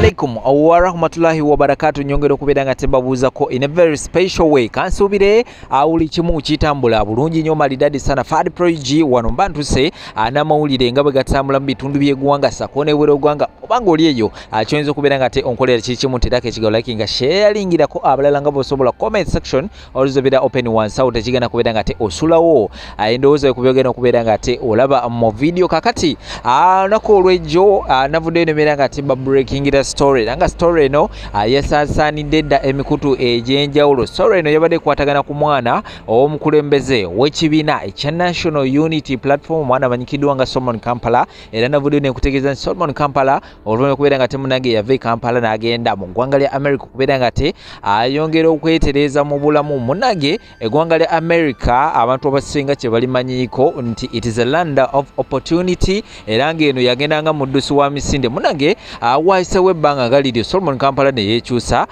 Alaikum wa rahmatullahi wa barakatuh. Nyongera okubeera nga tembabuuzako in a very special way. Kansuubire buli kimu kitambula bulungi nnyo, malidadi sana. Fad Prodigy wano mba ntuse n'amawulire nga bwe gatambula mu bitundu by'eggwanga ssaako n'ebweru w'eggwanga. Obanga oli eyo, kyoyinza okubeera nga te onkolera kiri kimu, nterako ekigambo like nga sharingirako abalala nga bw'osobola. Comment section oluzobeera open wansi awo, tekigenda kubeera nga te osulawo endowooza ku byogenda okubeera nga te olaba mu video. Kakati olunaku olw'ejjo navuddeyo nebeera nga te babreakingira story, era nga story eno yasaasaanidde dda emikutu egy'enjawulo. Story eno yabadde ekwatagana ku mwana ow'omukulembeze w'ekibiina ekya National Unity Platform, omwana amanyikiddwa nga Solomon Kampala. Era navuddeyo nekutegeeza nti Solomon Kampala, oluvannyuma okubeera nga temunange yava e Kampala n'agenda mu ggwanga lya America okubeera nga te ayongera okwetereeza mu bulamu. Munange, eggwanga lya America abantu abasinga kye balimanyiiko nti it is a land of opportunity, era ng'eno yagendanga muddusi wa misinde. Munange, wayisewo ebbanga nga liryo, Solomon Kampala ne yeekyusa.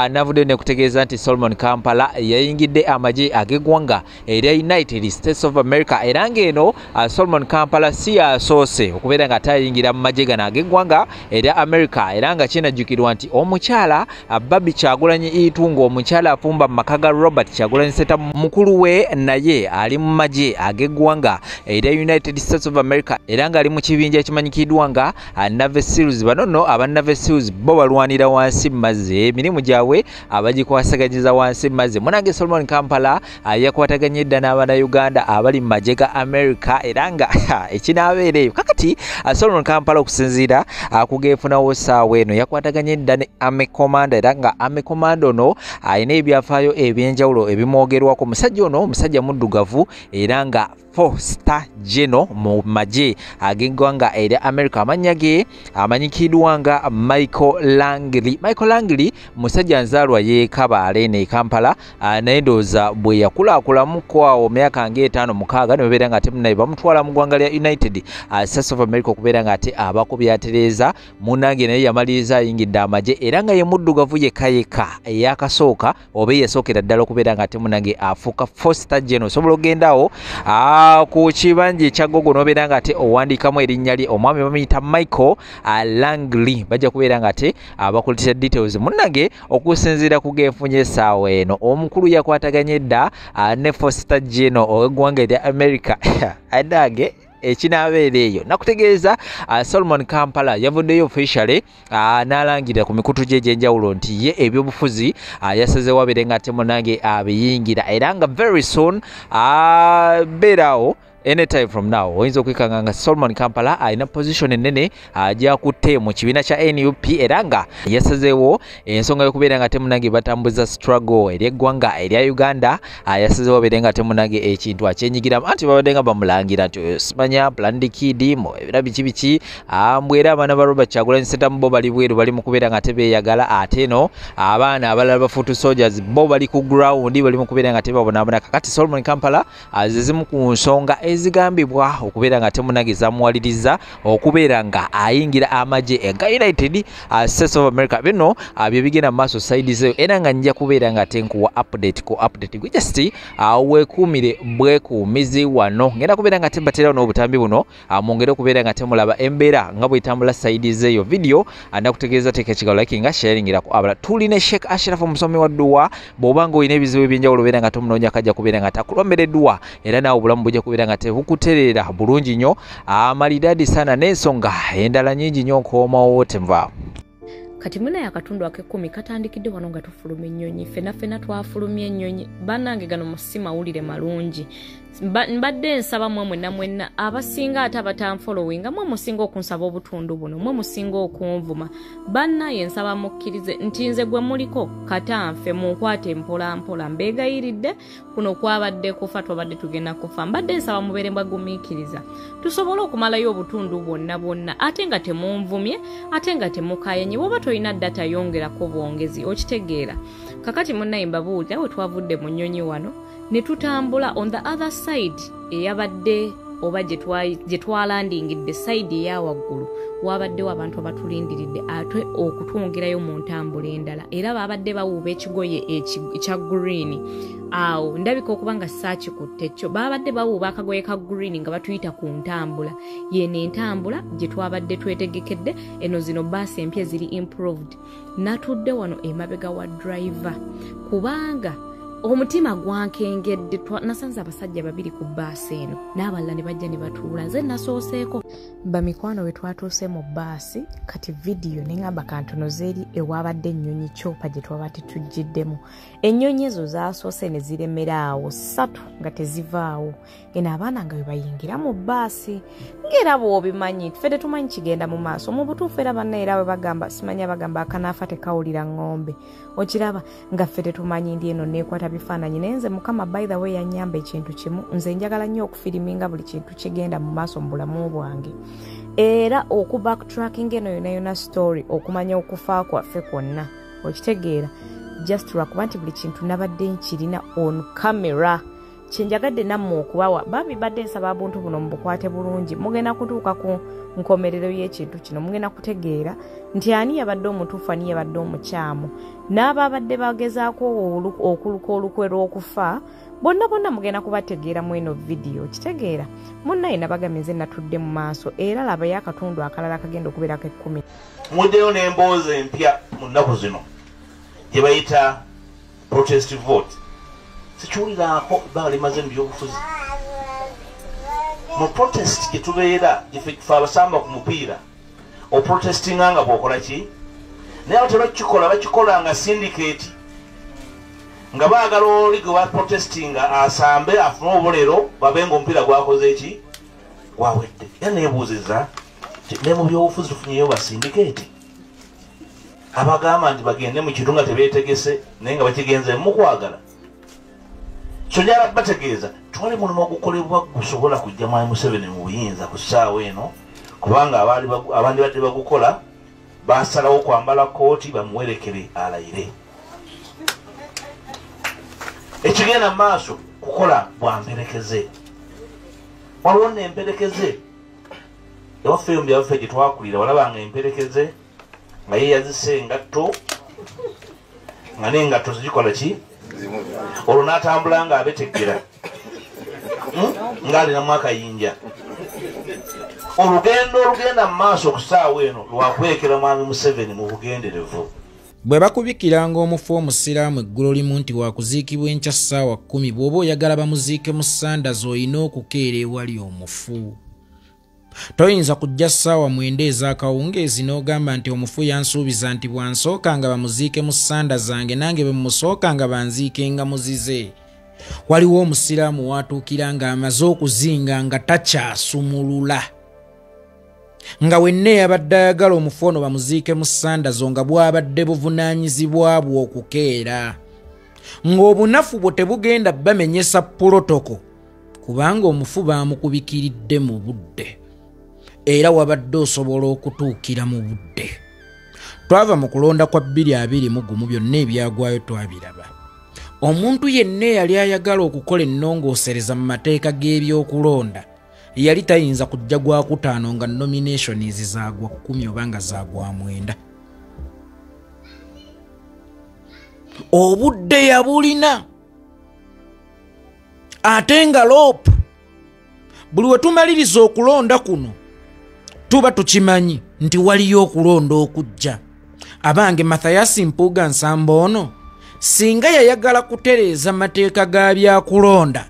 Navuddeyo nekutegeeza nti Solomon Kampala yayingidde amagye ag'eggwanga erya United States of America, era ng'eno Solomon Kampala si yasoose okubeera nga tayingira mu magye gano ag'eggwanga erya America. Era nga kinajjukirwa nti omukyala Barbie Kyagulanyi Itungo, omukyala afumba mu maka ga Robert Kyagulanyi Ssentamu, mukulu we naye ali mu magye ag'eggwanga erya United States of America, era ng'ali mu kibinja ekimanyikiddwa nga Navy Seals. Bano nno aba Navy Seals bo balwanira wansi mu mazzi, emirimu gyabwe abagikwasaganyiza wansi mu mazzi. Munange, Solomon Kampala yakwataganye dda n'Abannayuganda abali mu magye ga America, era nga ekinaabeera eyo kakati Solomon Kampala, okusinziira ku geefunawo ssaawa eno, yakwataganye dda ne Army Commander, era nga Army Commander ono alina ebyafaayo ebyenjawulo ebimwogerwako. Omusajja ono omusajja muddugavu, era nga four star general mu magye ag'eggwanga erya America. Amannya ge amanyikiddwa nga Michael Langley. Michael Langley musajja nzaalwa y'e Kabaale ne Kampala, naye ndowooza bwe yakulaakulamukko awo myaka ng'etaano mukaaga ne babeera nga ate munaye bamutwala mu ggwanga lya United States of America okubeera nga ate abako byatereeza. Munnange, naye yamaliriza ayingidde amagye, era nga ye muddugavu yekka yekka eyakasooka oba eyasookera ddala okubeera nga ate munnange afuuka four star general. Osobola okugendawo ku kibanja ekya Google n'obeera nga ate owandiikamu erinnya lye, omwami bamuyita Michael Langley, bajja kubeera nga ate abakuletera details. Munnange, okusinziira ku genfunye essaawa eno, omukulu yakwataganye dda ne four star general ow'eggwanga erya America. Adange ekinaabeera eyo, nakutegeeza Solomon Kampala yavuddeyo officially n'alangirira ku mikutu gye egy'enjawulo nti ye ebyobufuzi yasazeewo abeere nga ate munange abiyingira, era nga very soon beeraawo, anytime from now oyinza okwekanga nga Solomon Kampala alina position ennene gyakutte mu kibiina kya NUP, era nga yasazeewo ensonga y'okubeera nga temunange batambuza struggle ery'eggwanga erya Uganda. Yasazeewo abeere nga temunange ekintu akyenyigiramu, anti babadde nga bamulangira nti oyo simanya planned kid mu ebira biki biki, mbw era abaana ba Robert Kyagulanyi Ssentamu bo bali bweru, bali mu kubeera nga tebeeyagala, ate no abaana abalala ba foot soldiers bo bali ku ground, bali mu kubeera nga tebabonaabona. Kakati Solomon Kampala ze zimu ku nsonga ezigambibwa okubeera nga temunange zamuwaliriza okubeera nga ayingira amagye aga United States of America. Bino bye bigenda mu maaso side zeyo, era nga nja kubeera nga tenkuwa update ku update. Gwe just weekuumire bwekuumizi wano, ngenda kubeera nga tembaterawo n'obutambi buno, mwongere okubeera nga temulaba embeera nga bwetambula side zeeyo. Video nakutegeeza, teeka ekigalo like nga sharingirako abala. Tulina Sheikh Ashraf, omusomi wa dduwa. Bw'oba nga olina ebizibu ebyenjawulo, obeera nga tomunoonya, kajja kubeera nga takulombera edduwa, era naawe obulamu bujja kubeera nga tebukutereera bulungi nnyo, amalidadi sana n'ensonga endala nyingi nnyo. Nkoomawo, tenvaawo. Kati munaye, akatundu ak'ekkumi katandikidde wano nga tufuluma ennyonyi. Ffenna ffenna twafulumya ennyonyi. Bannange, gano si mawulire malungi. Mbadde nsaba mmwe mwenna mwenna abasinga ate abatanfollowinga, mwe musinga okunsaba obutundu buno, mwe musinga okunvuma. Bannaye, nsaba mukkirize nti nze gwe muliko katanfe, munkwate mpola mpola, mbeegayiridde. Kuno kwabadde kufa, twabadde tugenda kufa. Mbadde nsaba mubeere mbagumiikiriza tusobole okumalayo obutundu bwonna bwonna, ate nga temunvumye, ate nga temukayenye. Bwoba tolina data, yongerako bwongezi, okitegeera? Kakati munnaye, mbabuulira, we twavudde mu nnyonyi wano ne tutambula on the other side eyabadde oba gye twalandingidde side eya waggulu wabaddewo abantu abatulindiridde ate okutwongerayo mu ntambula endala, era babadde bawuuba ekigoye ekya green. Awo ndabika okuba nga saakikutte kyo, babadde bawuuba akagoye ka green nga batuyita ku ntambula yeno entambula gye twabadde twetegekedde. Eno zino baasi empya ziri improved. Natudde wano emabega wa driver kubanga omutima gwankengedde. Nasanze abasajja babiri ku bbaasi eno n'abalala ne bajja ne batuula, nze nasooseeko. Bamikwano bwe twatuuse mu bbaasi, kati vidiyo ne ŋŋamba kantunoze eri ewabadde ennyonyi kyopa gye twabadde tujjiddemu. Ennyonyi ezo zaasoose ne ziremera awo 3 nga tezivaawo. Eno abaana nga bwe bayingira mu bbaasi, ng'era bw'obimanyi ffe tetumanyi kigenda mu maaso. Mu butuufu era banna era bwe bagamba, simanya bagamba akanaafa tekawulira ŋŋombe, okiraba nga ffe tetumanyi. Ndi eno neekwata bifaananyi, naye nze Mukama by the way yannyamba ekintu kimu, nze njagala nnyo okufiriminga buli kintu kigenda mu maaso mu bulamu bwange, era okubacktracking eno yonna yonna story okumanya okufa kwaffe kwonna, okitegeera, just lwakuba nti buli kintu nabadde nkirina on camera. Kyenjagadde nammwe okubawa, bambi badde nsaba buntu buno mubukwate bulungi, mugenda kutuuka ku nkomerero y'ekintu kino, mugenda kutegeera nti ani yabadde omutuufu, ani yabadde omukyamu, n'ababadde bagezaako okuluka olukwe lw'okufa bonna bonna mugenda kubategeera mu eno vidiyo, kitegeera. Munnaye nabagambye nze natudde mu maaso, era labayo akatundu akalala kagenda okubeerako 10. Muddeyo n'emboozi empya mu nnaku zino gye bayita protest vote. Sikiwuliraako ebbanga limaze mu byobufuzi. Mu protest gye tubeera, gye abasamba ku mupiira, oprotestinga nga bw'okola ki, naye abo tebakikola, bakikola nga syndicate, nga baagala oli gwe baprotestinga asambe afune obulero, babe nga omupiira gwakoze ki, gwawedde. Era neebuuziza ne mu byobufuzi tufunyeyo ba syndicate abagamba nti bagende mu kintu nga tebeetegese naye nga bakigenze mu kwagala. So njagala bategeeza twali mulimu ogukolebwa gusobola kujja Mwami Museveni mu buyinza ku ssaawa eno, kubanga abandi badde bagukola basalawo kwambala kooti bamuwerekere alayire. Ekigenda mu maaso kukola bwa mperekeze. Waliwo nno emperekeze ewaffe eyo mu byaffe gye twakulira, walabanga emperekeze nga ye yazise engatto nga n'engatto zigikola ki, olwo n'atambula nga abeteggera ng'alinamu akayinja. Olugendo olugenda mu maaso ku ssaawa eno lwakwerekera Mwami Museveni mu bugenderevu. Bwe bakubikiranga omufu omusiraamu eggulo limu nti wakuziikibwa enkya ssaawa 10, bw'oba oyagala bamuziike mu sanda z'olina okukeera ewali omufu. Toyinza kujja ssaawa 9 ez'akawungeezi n'ogamba nti omufu yansuubiza nti bw'ansooka nga bamuziike mu sanda zange, nange bwe mmusooka nga banziikenga muzize. Waliwo omusiraamu w'atuukira ng'amaze okuzinga nga takyasumulula, nga wenna eyabadde ayagala omufu ono bamuziike mu sanda zo nga bw'abadde buvunaanyizibwa bwe okukeera, ng'obunafu bwe tebugenda bamenyesa pulotoko, kubanga omufu baamukubikiridde mu budde, era wabadde osobola okutuukira mu budde. Twava mu kulonda kwa 2021, byonna ebyagwayo twabiraba. Omuntu yenna eyali ayagala okukola ennongoosereza mu mateeka g'ebyokulonda yali tayinza kujja gwakutaano nga nominations zaagwa 10 oba nga zaagwa 9. Obudde yabulina, ate nga loopu buli we tumaliriza okulonda kuno tuba tukimanyi nti waliyo okulonda okujja. Abange Mathias Mpuuga Nsamba ono singa yayagala kutereeza mateeka ga byakulonda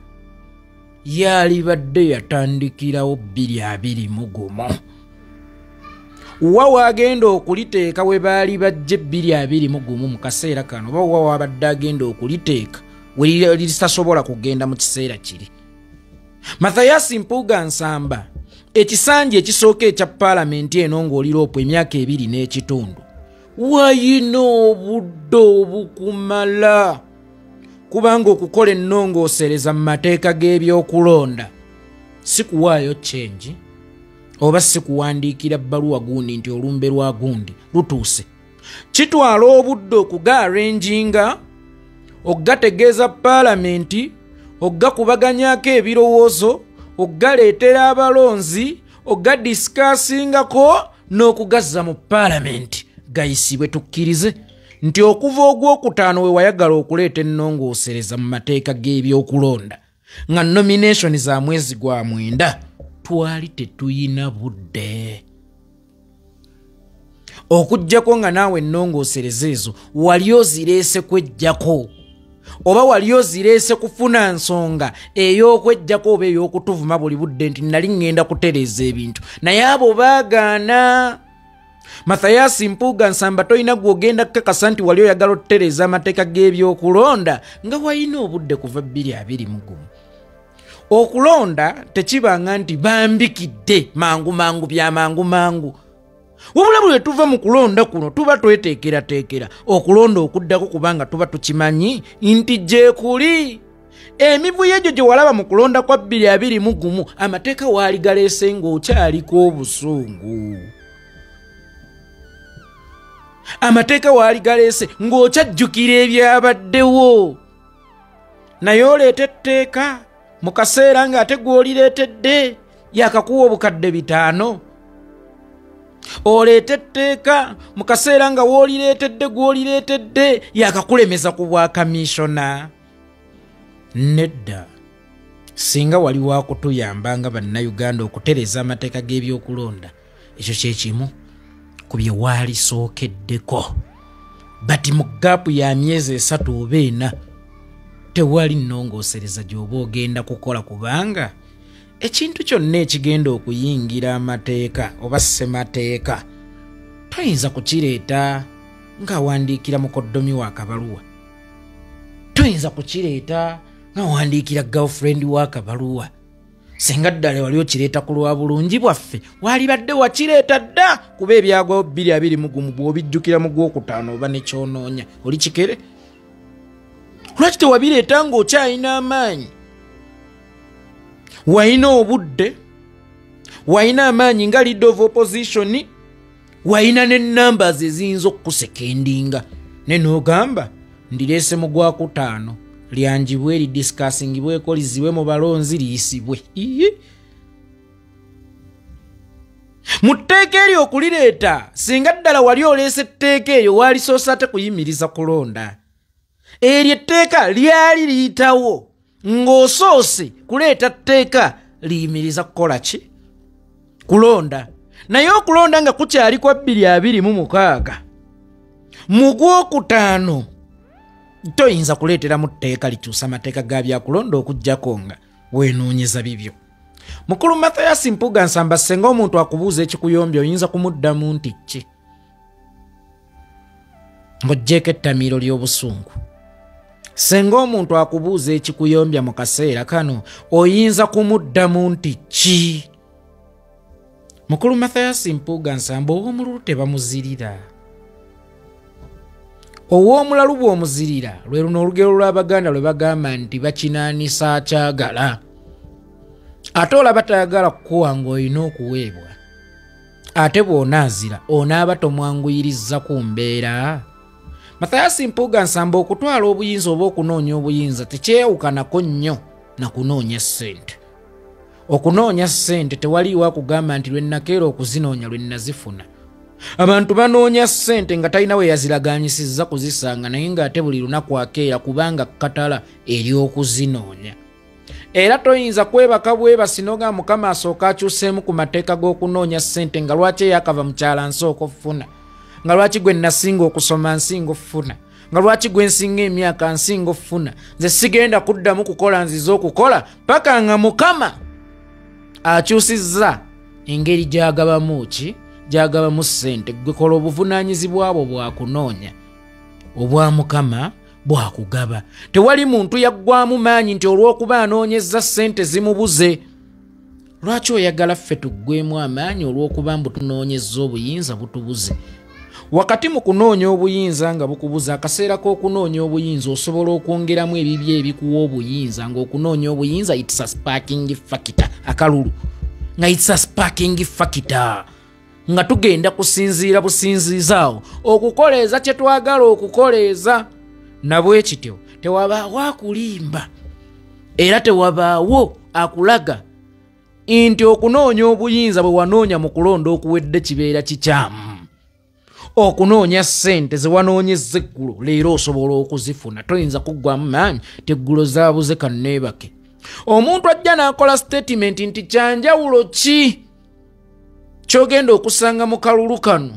yalibadde yatandikirawo 2021. Wa waagenda okuliteeka we baali bajje 2021 mu kaseera kano, oba wa wabadde agenda okuliteeka we litasobola kugenda mu kiseera kiri. Mathias Mpuuga Nsamba ekisanja ekisooka ekya paalamenti eno ng'oli loopu emyaka 2 n'ekitundu, wayina obudde obukumala, kubanga okukola ennongoosereza mu mateeka g'ebyokulonda si kuwaayo kyenji oba si kuwandiikira bbaluwa gundi nti olumbe lwa gundi lutuuse. Kitwala obudde okugaarenjinga, okugategeeza paalamenti, okugakubaganyaako ebirowoozo, okugaleetera abalonzi, ogadisikaasingako n'okugazza mu paalamenti gayisibwe. Tukkirize nti okuva ogwokutaano we wayagala okuleeta ennongoosereza mu mateeka g'ebyokulonda nga nomination za mwezi gwa 9, twali tetuyina budde. Okuggyako nga naawe ennongoosereza ezo wali ozireese kweggyako, oba wali ozireese kufuna nsonga ey'okweggyako oba ey'okutuvuma buli budde nti nali ŋŋenda kutereeza ebintu, naye abo baagaana. Mathias Mpuuga Nsamba, toyina gw'ogenda kukakasa nti wali oyagala otutereeza amateeka g'ebyokulonda nga walina obudde kuva 2021. Okulonda tekibanga nti bambikidde mangu mangu bya mangu mangu. Wabula buli tuva mu kulonda kuno tuba tweteekerateekera okulonda okuddako, kubanga tuba tukimanyi nti gyekuli. Emivuyo egyo gye walaba mu kulonda kwa 2021, amateeka waali galeese ng'okyaliko obusungu. Amateeka waali galeese ng'okyajjukira ebyabaddewo. Naye oleeta etteeka mu kaseera ng'ate gw'olireetedde yakakuwa obukadde 5. Oleeta etteeka mu kaseera nga w'olireetedde gw'olireetedde yakakulemeza ku bwa kamishona. Nedda, singa wali wakutuyamba nga bannayuganda okutereeza amateeka g'ebyokulonda, ekyo kye kimu ku bye waalisookeddeko. Bati mu gaapu ya myezi 3 oba 4 tewali nnongoosereza gy'oba ogenda kukola, kubanga ekintu kyonna ekigenda okuyingira amateeka oba ssemateeka toyinza kukireeta ng'awandiikira mukoddomi wa kabaluwa, toyinza kukireeta ng'awandiikira girlfriend wa kabaluwa. Singa ddala wali okireeta ku lwa bulungi bwaffe, walibadde wakireeta dda, kuba ebyagwawo 2021 bw'obijjukira mu gwokutaano oba nekyonoonya oli kikere. Lwaki tewabireeta ng'okyalina amaanyi? Walina obudde, walina amaanyi nga leader of opposition, walina ne numbers eziyinza okukusekendinga, ne n'ogamba ndireese mu gwakutaano lyanjibwe, lidiscussingibweko, lizibwe mu balonzi, liyisibwe. Mu tteeka eryo okulireeta, singa ddala wali oleese etteeka eryo waalisoose ate kuyimiriza kulonda. Eryo etteeka lyali liyitawo ng'osoose kuleeta tteeka liyimiriza kukola ki? Kulonda. Naye okulonda nga kukyali kwa 2026 mu gwokutaano toyinza kuleeteramu tteeka likyusa amateeka ga byakulonda okuggyako nga weenoonyeza bibyo. Mukulu Mathias Mpuuga Nsamba, singa omuntu akubuuza ekikuyombya oyinza kumuddamu nti ki? Ng'oggyeeko ettamiiro ly'obusungu. Singa omuntu akubuuza ekikuyombya mu kaseera kano oyinza kumuddamu nti ki? Mukulu Mathias Mpuuga Nsamba, ow'omululu tebamuzirira. Ow'omulalu bw'omuzirira lwe luno olugero lw'Abaganda lwe bagamba nti bakinaanisa akyagala. Ate olaba tayagala kukuwa ng'olina okuweebwa. Ate bw'onaazira onaaba tomwanguyiriza ku mbeera. Mathias Mpuuga Nsamba, okutwala obuyinza oba okunoonya obuyinza tekyeyawukanako nnyo na kunoonya ssente. Okunoonya ssente tewaliiwo akugamba nti lwe nnakeera okuzinoonya lwe nnazifuna. Abantu banoonya ssente nga talina we yaziraganyisizza kuzisanga, naye ng'ate buli lunaku akeera kubanga katala ery'okuzinoonya. Era toyinza kwebaka bwebasi n'ogamba Mukama asooka akyuseemu ku mateeka g'okunoonya ssente, nga lwaki eyakava mu kyalo nsooka okufuna, nga lwaki gwe nnasinga okusoma nsinga okufuna, nga lwaki gwe nsinga emyaka nsinga okufuna. Nze sigenda kuddamu kukola, nzize okukola paka nga Mukama akyusizza engeri gy'agabamu ki? Gy'agabamu ssente. Gwe kola obuvunaanyizibwa bwo bwakunoonya, obwa Mukama bwakugaba. Tewali muntu yaggwamu maanyi nti olw'okuba anoonyezza ssente zimubuze. Lwaki oyagala ffe tuggwemu amaanyi olw'okuba mbu tunoonyezza obuyinza butubuze? Wakati mu kunoonya obuyinza nga bukubuza, akaseera k'okunoonya obuyinza osobola okwongeramu ebibyo ebikuwa obuyinza, ng'okunoonya obuyinza it's a sparking factor, akalulu nga it's a sparking factor, nga tugenda kusinziira businziizaawo okukoleeza kye twagala okukoleeza. Nabwe kityo tewabaawo akulimba, era tewabaawo akulaga Nti okunoonya obuyinza bwe wanoonya mu kulonda okuwedde kibeera kikyamu. Okunoonya ssente ze wanoonyezza eggulo leero osobola okuzifuna, toyinza kuggwamu maanyi teggulo zaabuze kanneebake. Omuntu ajja n'akola statement nti kyanjawulo ki ky'ogenda okusanga mu kalulu kano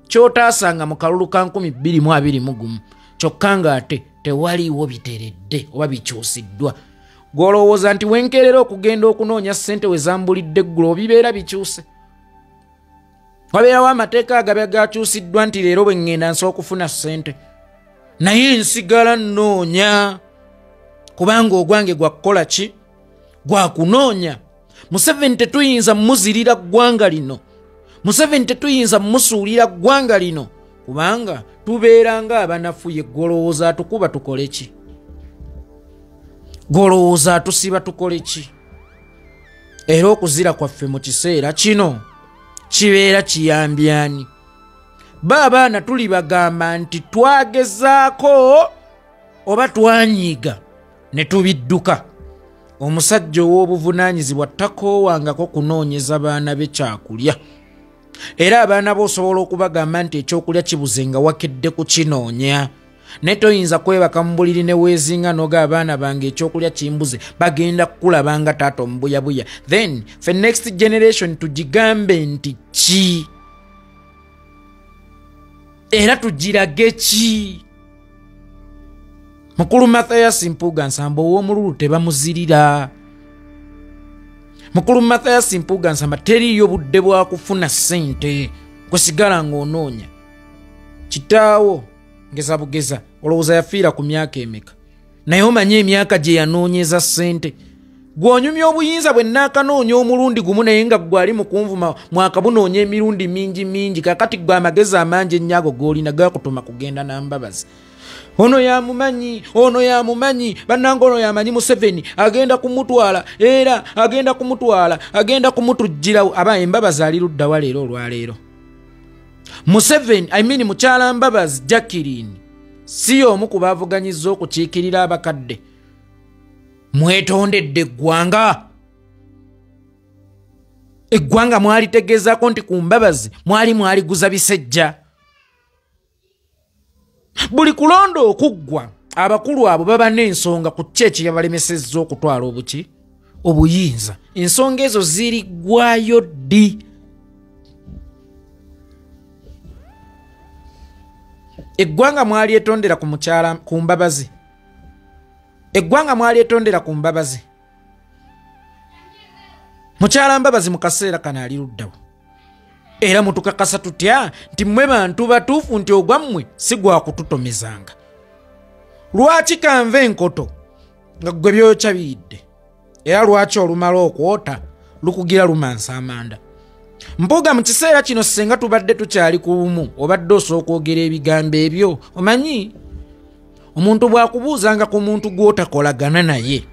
ky'otaasanga mu kalulu ka 2021, kyokka ng'ate tewaliiwo biteredde oba bikyusiddwa. Gw'olowooza nti wenkerera okugenda okunoonya ssente we zambulidde eggulo bibeera bikyuse. Wabeerawo amateeka agabe gakyusiddwa nti leero bwe ŋŋenda nsobola okufuna ssente, naye nsigala nnoonya kubanga ogwange gwa kukola ki? Gwa kunoonya. Museveni tetuyinza muzirira ggwanga lino, Museveni tetuyinza musuulira ggwanga lino, kubanga tubeera ng'abanafuye. Gw'olowooza atukuba tukole ki? Gw'olowooza atusiba tukole ki? Era okuzira kwaffe mu kiseera kino kibeera kiyambyani? Ba abaana tuli bagamba nti twagezaako oba twanyiiga ne tubidduka. Omusajja ow'obuvunaanyizibwa takoowangako kunoonyeza baana be kyakulya. Era abaana bo osobola okubagamba nti ekyokulya kibuze nga wakedde kukinoonya, naye toyinza kwebaka mu buliri ne weezinga n'oga abaana bange ekyokulya kimbuze, bagenda kukulaba nga taata omubuyabuya. Then fe next generation tugigambe nti ki? Era tugirage ki? Mukulu Mathias Mpuuga Nsamba ow'omululu tebamuzirira. Mukulu Mathias Mpuuga Nsamba teriiyo budde bwa kufuna ssente, kwesigala ng'onoonya. Kitaawo ngeza bugeza olowooza yafiira ku myaka emeka? Naye omanye emyaka gye yanoonyeza ssente. Gw'onyumya obuyinza bwe naakanoonya omulundi gumu, naye nga gwe ali mu kunvuma mwakabunoonya emirundi mingi mingi. Kaakati gwe amagezi amangi ennyo ago g'olina gakutuma kugenda na Mbabazi. Ono yamumanyi, ono yamumanyi, bannange ono yamanyi Museveni agenda kumutwala, era agenda kumutwala, agenda kumutujjirawo. Aba Embabazi ali ludda wa leero olwaleero? Museveni, I mean mukyala Mbabazi Jacqueline, si y'omu ku baavuganyizza okukiikirira abakadde. Mwetondedde eggwanga. Eggwanga mwalitegeezaako nti ku Mbabazi mwali mwaliguza bisejja. Buli kulonda okuggwa abakulu abo baba n'ensonga ku ki ekiyabalemesezza okutwala obuki obuyinza. Ensonga ezo ziriggwayo ddi? Eggwanga mwalyetondera ku mukyala ku Mbabazi. Eggwanga mwalyetondera ku Mbabazi. Mukyala Mbabazi mu kaseera kano ali luddawo? Era mutukakasa tutya nti mmwe bantu batuufu, nti ogwammwe si gwa kututomezanga? Lwaki kanva enkoto nga ggwe byokya biyidde? Era lwaki olumala okwota lukugira lumansa amanda? Mpuuga mu kiseera kino singa tubadde tukyali ku bumu, obadde osooka okwogera ebigambo ebyo. Omanyi omuntu bw'akubuuzanga ku muntu gw'otakolagana naye,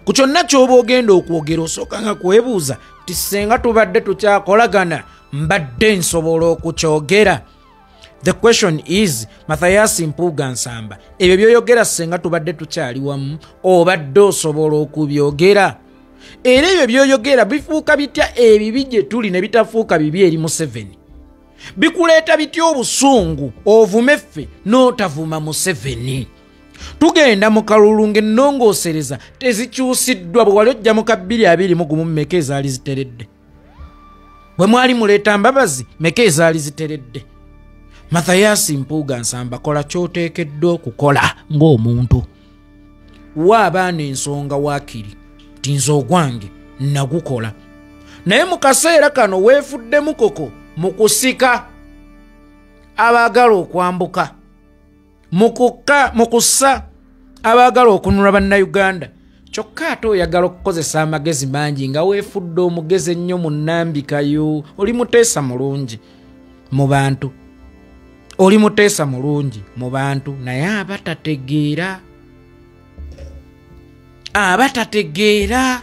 ku kyonna ky'oba ogenda okwogera osookanga kwebuuza nti singa tubadde tukyakolagana mbadde nsobola okukyogera? The question is, Mathias Mpuuga Nsamba, ebyo byoyogera singa tubadde tukyali wamu obadde osobola okubyogera? Era ebyo byoyogera bifuuka bitya ebibi gye tuli ne bitafuuka bibi eri Museveni? Bikuleeta bitya obusungu ovume ffe n'otavuma Museveni? Tugenda mu kalulu ng'ennongoosereza tezikyusiddwa. Bwe wali ojja mu ka 2021, mmeka ezaali ziteredde? Bwe mwali muleeta Mbabazi, meka ezaali ziteredde? Mathias Mpuuga Nsamba, kola ky'oteekeddwa okukola ng'omuntu. Wa abaana ensonga waakiri nti nze ogwange nagukola, naye mu kaseera kano weefudde mukoko mu kusika abaagala okwambuka, mu kussa abaagala okunula Bannayuganda. Kyokka ate oyagala okukozesa amagezi mangi nga weefudde omugezi ennyo mu nnambikayo. Oli muteesa mulungi mu bantu, oli muteesa mulungi mu bantu, naye abatategeera, abatategeera,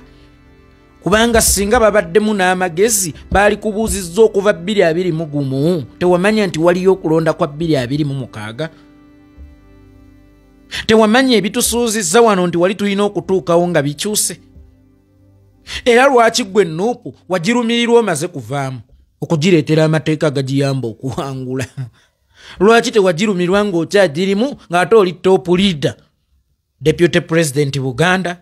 kubanga singa babaddemu n'amagezi baali kubuuzizza okuva 2021 tewamanya nti waliyo okulonda kwa 2026? Tewamanya ebitusuuzizza wano nti wali tulina okutuukawo nga bikyuse? Era lwaki gwe NUP wagirumirirwa omaze kuvaamu okugireetera amateeka agagiyamba okuwangula? Lwaki tewagirumirwa ng'okyagirimu ng'ate oli top leader, deputy president Buganda,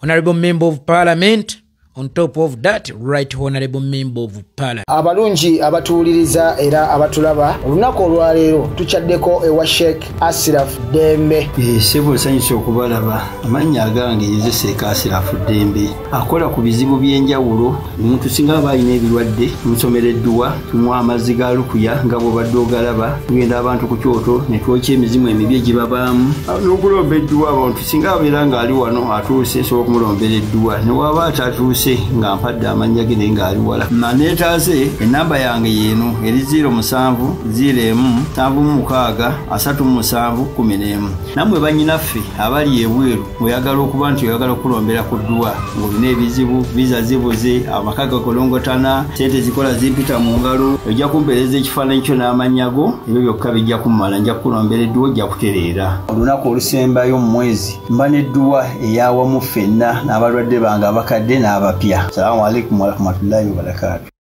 honorable member of parliament, on top of that right honorable member of parliament? Abalungi abatuwuliriza era abatulaba, olunaku olwaleero tukyaddeko ewa Sheikh Asiraf Ddembe. Ssebo, nsanyuse okubalaba. Amannya agange nze Sheikh Asirafu Ddembe, akola ku bizibu by'enjawulo. Omuntu singa aba alina ebirwadde, tumusomera edduwa, tumuwa amazzi ga lukuya nga bw'obadde ogalaba. Tugenda abantu ku kyoto ne twokya emizimu emibi egibabaamu n'okulomba edduwa. Abantu singa abeera ng'ali wano atuuse, nsobola okumulombera edduwa, ne waba atatuuse nga mpadde amannya ge naye ng'ali wala naneetaase, enamba yange yeeno eri 07 01 76 37 11. Nammwe bannyinaffe abali ebweru, oyagala okuba nti oyagala okulombera ku dduwa ng'olina ebizibu, visa zibuze, amaka gakolongotana, sente zikola zimpita mu ngalo, ojja kumpeereza ekifaananyi kyo n'amannya go, ebyo byokka bijja kummala, nja kukulombera edduwa, ojja kutereera. Olunaku olusembayo mu mwezi mba n'edduwa eyawamu ffenna n'abalwadde bange abakadde n'abapya. Salaamu alaikum warahmatullahi wabarakaatu.